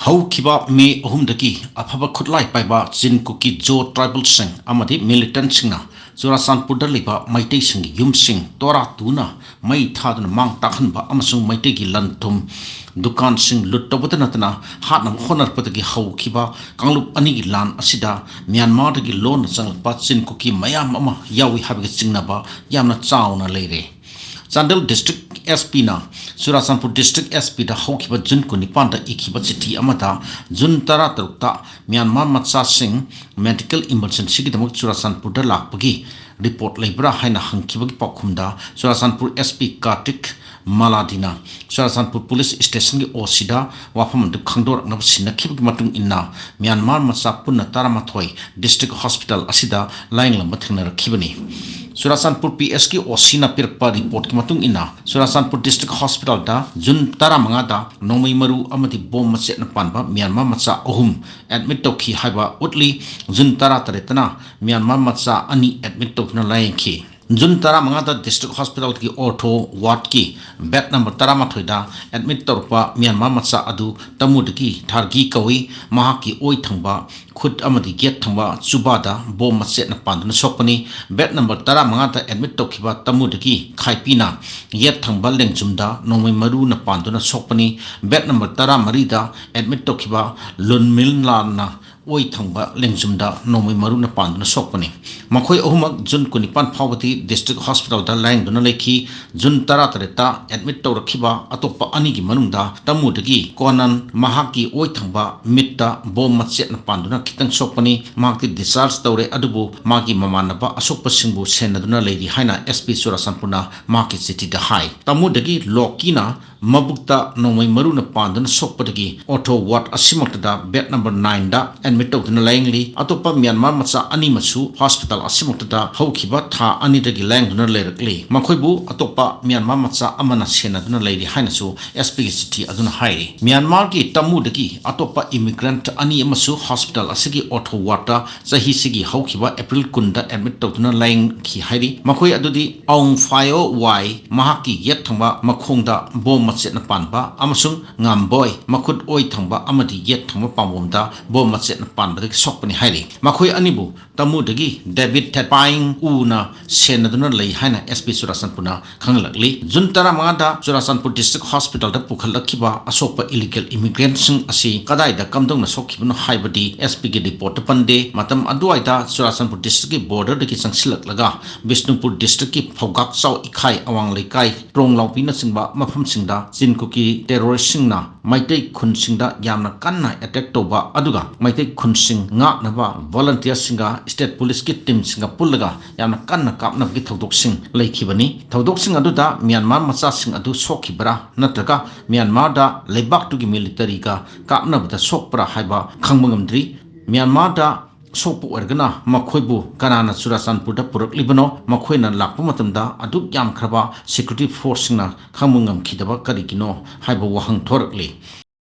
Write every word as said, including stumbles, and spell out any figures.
ꯍꯧꯈꯤꯕ ꯃꯦ ꯑꯍꯨꯝꯗꯒꯤ ꯑꯐꯕ ꯈꯨꯠꯂꯥꯏ ꯄꯥꯏꯕ ꯆꯤꯟ ꯀꯨꯀꯤ ꯖꯣ ꯇ꯭ꯔꯥꯏꯕꯦꯜꯁꯤꯡ ꯑꯃꯗꯤ ꯃꯤꯂꯤꯇꯦꯟꯠꯁꯤꯡꯅ ꯆꯨꯔꯥꯆꯥꯟꯄꯨꯔꯗ ꯂꯩꯕ ꯃꯩꯇꯩꯁꯤꯡꯒꯤ ꯌꯨꯝꯁꯤꯡ ꯇꯣꯔꯥ ꯇꯨꯅ ꯃꯩ ꯊꯥꯗꯨꯅ ꯃꯥꯡ ꯇꯥꯛꯍꯟꯕ ꯑꯃꯁꯨꯡ ꯃꯩꯇꯩꯒꯤ ꯂꯟ ꯊꯨꯝ ꯗꯨꯀꯥꯟꯁꯤꯡ ꯂꯨꯠ ꯇꯧꯕꯗ ꯅꯠꯇꯅ ꯍꯥꯠꯅꯕ ꯍꯣꯠꯅꯔꯛꯄꯗꯒꯤ ꯍꯧꯈꯤꯕ ꯀꯥꯡꯂꯨꯞ ꯑꯅꯤꯒꯤ ꯂꯥꯟ ꯑꯁꯤꯗ ꯃ꯭ꯌꯥꯟꯃꯥꯔꯗꯒꯤ ꯂꯣꯟꯅ ꯆꯪꯂꯛꯄ ꯆꯤꯟ ꯀꯨꯀꯤ ꯃꯌꯥꯝ ꯑꯃ ꯌꯥꯎꯏ ꯍꯥꯏꯕꯒꯤ ꯆꯤꯡꯅꯕ ꯌꯥꯝꯅ ꯆꯥꯎꯅ ꯂꯩꯔꯦ꯫ ꯆꯥꯟꯗꯦꯜ ꯗꯤꯁꯇ꯭ꯔꯤꯛ ꯑꯦꯁ ꯄꯤꯅ ꯆꯨꯔꯥꯆꯥꯟꯄꯨꯔ ꯗꯤꯁꯇ꯭ꯔꯤꯛ ꯑꯦꯁ ꯄꯤꯗ ꯍꯧꯈꯤꯕ ꯖꯨꯟ ꯀꯨꯟꯅꯤꯄꯥꯟꯗ ꯏꯈꯤꯕ ꯆꯤꯊꯤ ꯑꯃꯗ ꯖꯨꯟ ꯇꯔꯥꯇꯔꯨꯛꯇ ꯃ꯭ꯌꯥꯟꯃꯥꯔ ꯃꯆꯥꯁꯤꯡ ꯃꯦꯗꯤꯀꯦꯜ ꯏꯃꯔꯖꯦꯟꯁꯤꯒꯤꯗꯃꯛ ꯆꯨꯔꯥꯆꯥꯟꯄꯨꯔꯗ ꯂꯥꯛꯄꯒꯤ ꯔꯤꯄꯣꯔꯠ ꯂꯩꯕ꯭ꯔꯥ ꯍꯥꯏꯅ ꯍꯪꯈꯤꯕꯒꯤ ꯄꯥꯎꯈꯨꯝꯗ ꯆꯨꯔꯥꯆꯥꯟꯄꯨꯔ ꯑꯦꯁ ꯄꯤ ꯀꯥꯔꯇꯤꯛ ꯃꯥꯂꯥꯗꯤꯅ ꯆꯨꯔꯥꯆꯥꯟꯄꯨꯔ ꯄꯨꯂꯤꯁ ꯁ꯭ꯇꯦꯁꯟꯒꯤ ꯑꯣ ꯁꯤꯗ ꯋꯥꯐꯝ ꯑꯗꯨ ꯈꯪꯗꯣꯔꯛꯅꯕ ꯁꯤꯟꯅꯈꯤꯕꯒꯤ ꯃꯇꯨꯡ ꯏꯟꯅ ꯃ꯭ꯌꯥꯟꯃꯥꯔ ꯃꯆꯥ ꯄꯨꯟꯅ ꯇꯔꯥꯃꯥꯊꯣꯏ ꯗꯤꯁꯇ꯭ꯔꯤꯛ ꯍꯣꯁꯄꯤꯇꯥꯜ ꯑꯁꯤꯗ ꯂꯥꯌꯦꯡꯂꯝꯕ ꯊꯦꯡꯅꯔꯛꯈꯤꯕꯅꯤ꯫ ꯆꯨꯔꯥꯆꯥꯟꯄꯨꯔ ꯄꯤ ꯑꯦꯁꯀꯤ ꯑꯣ ꯁꯤꯅ ꯄꯤꯔꯛꯄ ꯔꯤꯄꯣꯔꯠꯀꯤ ꯃꯇꯨꯡ ꯏꯟꯅ ꯆꯨꯔꯥꯆꯥꯟꯄꯨꯔ ꯗꯤꯁꯇ꯭ꯔꯤꯛ ꯍꯣꯁꯄꯤꯇꯥꯜꯗ ꯖꯨꯟ ꯇꯔꯥꯃꯉꯥꯗ ꯅꯣꯡꯃꯩ ꯃꯔꯨ ꯑꯃꯗꯤ ꯕꯣꯝ ꯃꯆꯦꯠꯅ ꯄꯥꯟꯕ ꯃ꯭ꯌꯥꯟꯃꯥꯔ ꯃꯆꯥ ꯑꯍꯨꯝ ꯑꯦꯗꯃꯤꯠ ꯇꯧꯈꯤ ꯍꯥꯏꯕ ꯎꯠꯂꯤ꯫ ꯖꯨꯟ ꯇꯔꯥꯇꯔꯦꯠꯇꯅ ꯃ꯭ꯌꯥꯟꯃꯥꯔ ꯃꯆꯥ ꯑꯅꯤ ꯑꯦꯗꯃꯤꯠ ꯇꯧꯗꯨꯅ ꯂꯥꯌꯦꯡꯈꯤ꯫ ꯖꯨꯟ ꯇꯔꯥꯃꯉꯥꯗ ꯗꯤꯁꯇ꯭ꯔꯤꯛ ꯍꯣꯁꯄꯤꯇꯥꯜꯒꯤ ꯑꯣꯔꯊꯣ ꯋꯥꯔꯗꯀꯤ ꯕꯦꯗ ꯅꯝꯕꯔ ꯇꯔꯥꯃꯥꯊꯣꯏꯗ ꯑꯦꯗꯃꯤꯠ ꯇꯧꯔꯛꯄ ꯃ꯭ꯌꯥꯟꯃꯥꯔ ꯃꯆꯥ ꯑꯗꯨ ꯇꯃꯨꯗꯒꯤ ꯊꯥꯔꯒꯤ ꯀꯧꯏ꯫ ꯃꯍꯥꯛꯀꯤ ꯑꯣꯏ ꯊꯪꯕ ꯈꯨꯠ ꯑꯃꯗꯤ ꯌꯦꯠ ꯊꯪꯕ ꯆꯨꯕꯥꯗ ꯕꯣꯝ ꯃꯆꯦꯠꯅ ꯄꯥꯟꯗꯨꯅ ꯁꯣꯛꯄꯅꯤ꯫ ꯕꯦꯗ ꯅꯝꯕꯔ ꯇꯔꯥꯃꯉꯥꯗ ꯑꯦꯗꯃꯤꯠ ꯇꯧꯈꯤꯕ ꯇꯃꯨꯗꯒꯤ ꯈꯥꯏꯄꯤꯅ ꯌꯦꯠ ꯊꯪꯕ ꯂꯦꯡꯖꯨꯝꯗ ꯅꯣꯡꯃꯩ ꯃꯔꯨꯅ ꯄꯥꯟꯗꯨꯅ ꯁꯣꯛꯄꯅꯤ꯫ ꯕꯦꯗ ꯅꯝꯕꯔ ꯇꯔꯥꯃꯔꯤꯗ ꯑꯦꯗꯃꯤꯠ ꯇꯧꯈꯤꯕ ꯂꯨꯟꯃꯤꯟꯂꯥꯟꯅ ꯑꯣꯏ ꯊꯪꯕ ꯂꯦꯡꯖꯨꯝꯗ ꯅꯣꯡꯃꯩ ꯃꯔꯨꯅ ꯄꯥꯟꯗꯨꯅ ꯁꯣꯛꯄꯅꯤ꯫ ꯃꯈꯣꯏ ꯑꯍꯨꯝꯃꯛ ꯖꯨꯟ ꯀꯨꯟꯅꯤꯄꯥꯟ ꯐꯥꯎꯕꯗꯤ ꯗꯤꯁꯇ꯭ꯔꯤꯛ ꯍꯣꯁꯄꯤꯇꯥꯜꯗ ꯂꯥꯌꯦꯡꯗꯨꯅ ꯂꯩꯈꯤ꯫ ꯖꯨꯟ ꯇꯔꯥꯇꯔꯦꯠꯇ ꯑꯦꯗꯃꯤꯠ ꯇꯧꯔꯛꯈꯤꯕ ꯑꯇꯣꯞꯄ ꯑꯅꯤꯒꯤ ꯃꯅꯨꯡꯗ ꯇꯃꯨꯗꯒꯤ ꯀꯣꯅꯟ ꯃꯍꯥꯛꯀꯤ ꯑꯣꯏ ꯊꯪꯕ ꯃꯤꯠꯇ ꯕꯣꯝ ꯃꯆꯦꯠꯅ ꯄꯥꯟꯗꯨꯅ ꯈꯤꯇꯪ ꯁꯣꯛꯄꯅꯤ꯫ ꯃꯍꯥꯛꯇꯤ ꯗꯤꯁꯆꯥꯔꯖ ꯇꯧꯔꯦ, ꯑꯗꯨꯕꯨ ꯃꯥꯒꯤ ꯃꯃꯥꯟꯅꯕ ꯑꯁꯣꯛꯄꯁꯤꯡꯕꯨ ꯁꯦꯟꯅꯗꯨꯅ ꯂꯩꯔꯤ ꯍꯥꯏꯅ ꯑꯦꯁ ꯄꯤ ꯆꯨꯔꯥꯆꯥꯟꯄꯨꯔꯅ ꯃꯍꯥꯛꯀꯤ ꯆꯤꯊꯤꯗ ꯍꯥꯏ꯫ ꯇꯃꯨꯗꯒꯤ ꯂꯣꯀꯤꯅ ꯃꯕꯨꯛꯇ ꯅꯣꯡꯃꯩ ꯃꯔꯨꯅ ꯄꯥꯟꯗꯨꯅ ꯁꯣꯛꯄꯗꯒꯤ ꯑꯣꯔꯊꯣ ꯋꯥꯔꯗ ꯑꯁꯤꯃꯛꯇꯗ ꯕꯦꯗ ꯅꯝꯕꯔ ꯅꯥꯏꯟꯗ ꯑꯦꯗꯃꯤꯠ ꯇꯧꯗꯨꯅ ꯂꯥꯌꯦꯡꯂꯤ꯫ ꯑꯇꯣꯞꯄ ꯃ꯭ꯌꯥꯟꯃꯥꯔ ꯃꯆꯥ ꯑꯅꯤ ꯑꯃꯁꯨ ꯍꯣꯁꯄꯤꯇꯥꯜ ꯑꯁꯤꯃꯛꯇꯗ ꯍꯧꯈꯤꯕ ꯊꯥ ꯑꯅꯤꯗꯒꯤ ꯂꯥꯌꯦꯡꯗꯨꯅ ꯂꯩꯔꯛꯂꯤ꯫ ꯃꯈꯣꯏꯕꯨ ꯑꯇꯣꯞꯄ ꯃ꯭ꯌꯥꯟꯃꯥꯔ ꯃꯆꯥ ꯑꯃꯅ ꯁꯦꯟꯅꯗꯨꯅ ꯂꯩꯔꯤ ꯍꯥꯏꯅꯁꯨ ꯑꯦꯁ ꯄꯤꯒꯤ ꯆꯤꯊꯤ ꯑꯗꯨꯅ ꯍꯥꯏꯔꯤ꯫ ꯃ꯭ꯌꯥꯟꯃꯥꯔꯒꯤ ꯇꯃꯨꯗꯒꯤ ꯑꯇꯣꯞꯄ ꯏꯃꯤꯒ꯭ꯔꯦꯟꯠ ꯑꯅꯤ ꯑꯃꯁꯨ ꯍꯣꯁꯄꯤꯇꯥꯜ ꯑꯁꯤꯒꯤ ꯑꯣꯔꯊꯣ ꯋꯥꯔꯗꯇ ꯆꯍꯤꯁꯤꯒꯤ ꯍꯧꯈꯤꯕ ꯑꯦꯄ꯭ꯔꯤꯜ ꯀꯨꯟꯗ ꯑꯦꯗꯃꯤꯠ ꯇꯧꯗꯨꯅ ꯂꯥꯌꯦꯡꯈꯤ ꯍꯥꯏꯔꯤ꯫ ꯃꯈꯣꯏ ꯑꯗꯨꯗꯤ ꯑꯣꯡ ꯐꯥꯏꯑꯣ ꯋꯥꯏ, ꯃꯍꯥꯛꯀꯤ ꯌꯦꯠ ꯊꯪꯕ ꯃꯈꯣꯡꯗ ꯕꯣꯝ ꯃꯆꯦꯠꯅ ꯄꯥꯟꯕ, ꯑꯃꯁꯨꯡ ꯉꯥꯝꯕꯣꯏ, ꯃꯈꯨꯠ ꯑꯣꯏ ꯊꯪꯕ ꯑꯃꯗꯤ ꯌꯦꯠ ꯊꯪꯕ ꯄꯥꯝꯕꯣꯝꯗ ꯕꯣꯝ ꯃꯆꯦꯠꯅ ꯄꯥꯟꯕꯗꯒꯤ ꯁꯣꯛꯄꯅꯤ ꯍꯥꯏꯔꯤ꯫ ꯃꯈꯣꯏ ꯑꯅꯤꯕꯨ ꯇꯃꯨꯗꯒꯤ ꯗꯦꯕꯤꯠ ꯊꯦꯠꯄꯥꯏꯡ ꯎꯅ ꯁꯦꯟꯅꯗꯨꯅ ꯂꯩ ꯍꯥꯏꯅ ꯑꯦꯁ ꯄꯤ ꯆꯨꯔꯥꯆꯥꯟꯄꯨꯔꯅ ꯈꯪꯍꯜꯂꯛꯂꯤ꯫ ꯖꯨꯟ ꯇꯔꯥꯃꯉꯥꯗ ꯆꯨꯔꯥꯆꯥꯟꯄꯨꯔ ꯗꯤꯁꯇ꯭ꯔꯤꯛ ꯍꯣꯁꯄꯤꯇꯥꯜꯗ ꯄꯨꯈꯠꯂꯛꯈꯤꯕ ꯑꯁꯣꯛꯄ ꯏꯂꯤꯒꯦꯜ ꯏꯃꯤꯒ꯭ꯔꯦꯟꯠꯁꯤꯡ ꯑꯁꯤ ꯀꯗꯥꯏꯗ ꯀꯝꯗꯧꯅ ꯁꯣꯛꯈꯤꯕꯅꯣ ꯍꯥꯏꯕꯗꯤ ꯑꯦꯁ ꯄꯤꯒꯤ ꯔꯤꯄꯣꯔꯠꯇ ꯄꯟꯗꯦ꯫ ꯃꯇꯝ ꯑꯗꯨꯋꯥꯏꯗ ꯆꯨꯔꯥꯆꯥꯟꯄꯨꯔ ꯗꯤꯁꯇ꯭ꯔꯤꯛꯀꯤ ꯕꯣꯔꯗꯔꯗꯒꯤ ꯆꯪꯁꯤꯜꯂꯛꯂꯒ ꯕꯤꯁꯅꯨꯄꯨꯔ ꯗꯤꯁꯇ꯭ꯔꯤꯛꯀꯤ ꯐꯧꯒꯥꯛꯆꯥꯎ ꯏꯈꯥꯏ, ꯑꯋꯥꯡ ꯂꯩꯀꯥꯏ, ꯇ꯭ꯔꯣꯡ ꯂꯥꯎꯕꯤꯅꯆꯤꯡꯕ ꯃꯐꯝꯁꯤꯡꯗ ꯆꯤꯟ ꯀꯨꯀꯤ ꯇꯦꯔꯣꯔꯤꯁꯁꯤꯡꯅ ꯃꯩꯇꯩ ꯈꯨꯟꯁꯤꯡꯗ ꯌꯥꯝꯅ ꯀꯟꯅ ꯑꯦꯇꯦꯛ ꯇꯧꯕ, ꯑꯗꯨꯒ ꯃꯩꯇꯩ ꯈꯨꯟꯁꯤꯡ ꯉꯥꯛꯅꯕ ꯚꯣꯂꯨꯟꯇꯤꯌꯔꯁꯤꯡꯒ ꯁ꯭ꯇꯦꯠ ꯄꯨꯂꯤꯁꯀꯤ ꯇꯤꯝꯁꯤꯡꯒ ꯄꯨꯜꯂꯒ ꯌꯥꯝꯅ ꯀꯟꯅ ꯀꯥꯞꯅꯕꯒꯤ ꯊꯧꯗꯣꯛꯁꯤꯡ ꯂꯩꯈꯤꯕꯅꯤ꯫ ꯊꯧꯗꯣꯛꯁꯤꯡ ꯑꯗꯨꯗ ꯃ꯭ꯌꯥꯟꯃꯥꯔ ꯃꯆꯥꯁꯤꯡ ꯑꯗꯨ ꯁꯣꯛꯈꯤꯕ꯭ꯔꯥ ꯅꯠꯇ꯭ꯔꯒ ꯃ꯭ꯌꯥꯟꯃꯥꯔꯗ ꯂꯩꯕꯥꯛꯇꯨꯒꯤ ꯃꯤꯂꯤꯇꯔꯤꯒ ꯀꯥꯞꯅꯕꯗ ꯁꯣꯛꯄ꯭ꯔꯥ ꯍꯥꯏꯕ ꯈꯪꯕ ꯉꯝꯗ꯭ꯔꯤ꯫ ꯃ꯭ꯌꯥꯟꯃꯥꯔꯗ ꯁꯣꯛꯄ ꯑꯣꯏꯔꯒꯅ ꯃꯈꯣꯏꯕꯨ ꯀꯅꯥꯅ ꯆꯨꯔꯥꯆꯥꯟꯄꯨꯔꯗ ꯄꯨꯔꯛꯂꯤꯕꯅꯣ? ꯃꯈꯣꯏꯅ ꯂꯥꯛꯄ ꯃꯇꯝꯗ ꯑꯗꯨꯛ ꯌꯥꯝꯈ꯭ꯔꯕ ꯁꯦꯀ꯭ꯌꯨꯔꯤꯇꯤ ꯐꯣꯔꯁꯁꯤꯡꯅ ꯈꯪꯕ ꯉꯝꯈꯤꯗꯕ ꯀꯔꯤꯒꯤꯅꯣ ꯍꯥꯏꯕ ꯋꯥꯍꯪ ꯊꯣꯔꯛꯂꯤ꯫